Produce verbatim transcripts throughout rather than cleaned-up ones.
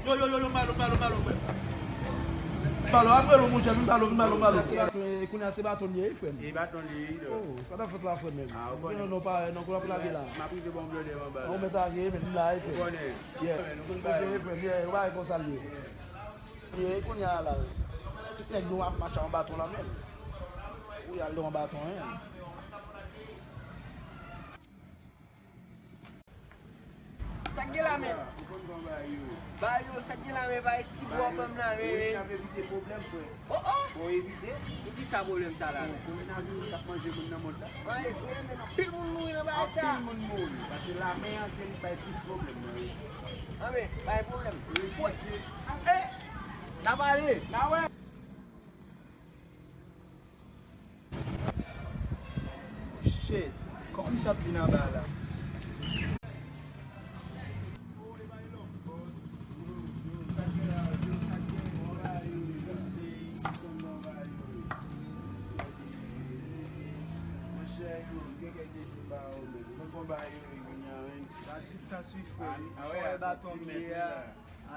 Yo, yo, yo, yo, malo, malo, malo, frè. Malo, ap rele w, monchè, vin malo, vin malo, malo. Sa se baton, e kounye a se baton li ye, frè m. E baton li ye, wi, dò. Oh, sa t ap fèt la, frè m, menm? Ah, ou konnen. Non, non, pa, non, kou l ap lage la. M ap rive ba w blòdè anba la. Ou mèt lage, men li la, e, frè m. Ou konnen. Yeah. Ou konnen, frè m, yeah, ou pa wè konsa l ye. Yeah, e kounye a la. Tout nèg nou ap mache an baton la, menm. Ou y al de yon baton, en. Sa k gen la, men? Ba yo, sa k gen la, men? Ba ti bò ban m la, men, men. Wi, n ap evite pwoblèm, frè. Oh, oh! Fò evite. Poukisa pwoblèm sa la, men? Kowonaviris k ap manje moun nan mond la. Anpil moun mouri nan bagay sa. Anpil moun mouri. Paske lame an se li k bay plis pwoblèm nan Ayiti. Anben, bay pwoblèm. Wi, wi. Eh! N ap ale. N a wè. Shit, kòman misye ap vin anba la? Sa distans wi, frè. Fò e baton m ye a.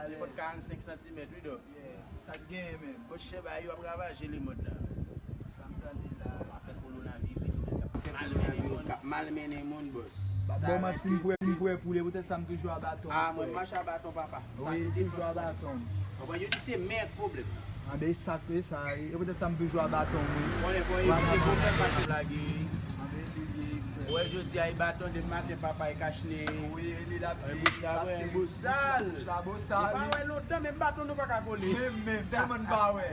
Li pot karannsenk santimèt, wi, dò. Yeah. Sa k genyen, menm? Monchè, bagay yo ap ravaje lemond la. Sa m tande la. Afè kowonaviris, menm, k ap malmennen moun. K ap malmennen moun, bòs. Bon, manti, m prè, m prè pou li, poutèt sa m toujou a baton. Ah, mwen, m mache a baton, papa. Sa se defans mwen. Wi, toujou a baton. Konprann, yo di se mè k pwoblèm. Anben, e sa k ye sa, e poutèt sa m toujou a baton, mwen. Konnen, fò evite pwoblèm, pase lage. Anben, lage, frè. Ou wè, jodi a, e baton demen maten, papa, e kachnen. Wi, li la, e bouch la, paske bouch la bosal. Bouch la bosal. Nou pa wè lontan, menm baton nou pa ka kole. Menm, menm, tèlman n pa wè.